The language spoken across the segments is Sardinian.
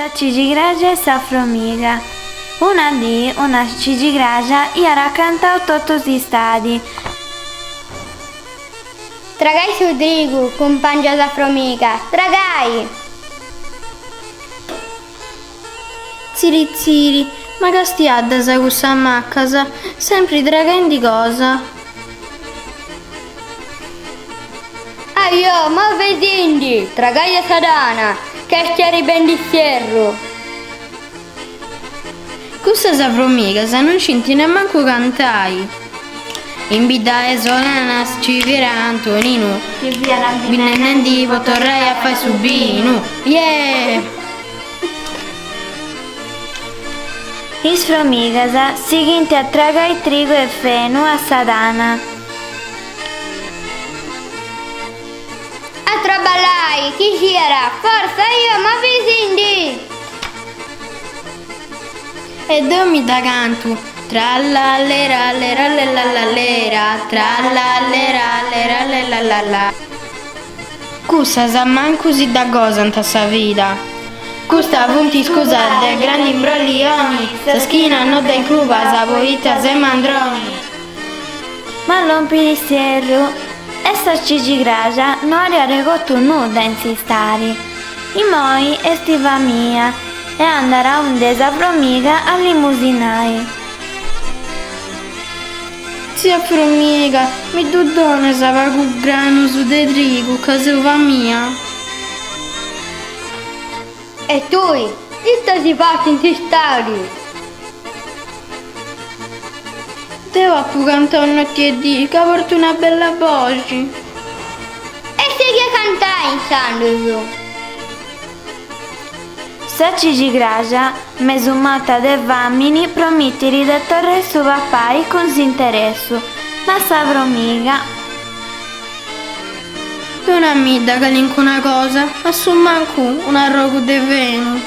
Sa cigigraxa e sa fromiga. Una dì una cigigraxa iat cantau totu s'istadi. Tragai su trigu, cumpangias fromigas, tragai! Tziri tziri, ma castiaddas cussas maccas, sempri traghendi cosa. Aiò, movesindi, tragai a sa tana, ca est arribendi s'ierru. Cussas fromigas non scint nemmancu cantai. In bidda 'e Solanas ci fiat Antoninu Chi fiat binnennendi po torrai a fai su binu. Yeah! Is fromigas sighint a tragai trigu e fenu a sa tana. A traballai, chi siat, fortza, aiò, movesindi! E deu mi dda cantu, Trallallerallerallerallalera, trallallerallerallerallalla. Cussas mancu si dda gosant sa vida. Custa funt iscusas de grandi imbrollioni, sa schina no dda incrubas poita ses mandroni. Ma lompit s'ierru e sa cigigraxa no at arregotu nudda in s'istadi. Imoi est famia e andat aunde sa fromiga a limusinai. Tzia Fromiga, mi ddu donas pagu granus de trigu ca seu famia? E tui, ita as fatu in s'istadi? Deu apu cantau noti e dì ca portu una bella boxi. E sighi a cantai insandus! Sa cigigraxa, mesu mota de fàmini, promitit de torrai su papai cun s'interessu, ma sa fromiga. Donamidda calincuna cosa, a su mancu un'arrogu de fenu.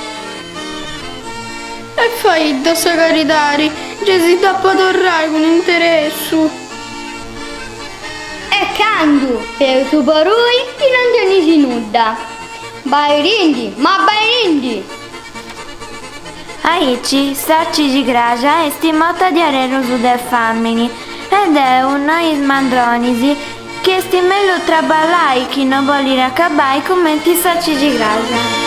E faidda sa caridadi, gei si dd'apu a torrai cun interessu. E candu, peus po tui chi non tenis nudda. Bairindi, ma bairindi! Aici sa cigigraxa est mota diarerus de fàmini e deu nau a is mandronis chi est mellus traballai chi no boliri acabai cumenti sa cigigraxa.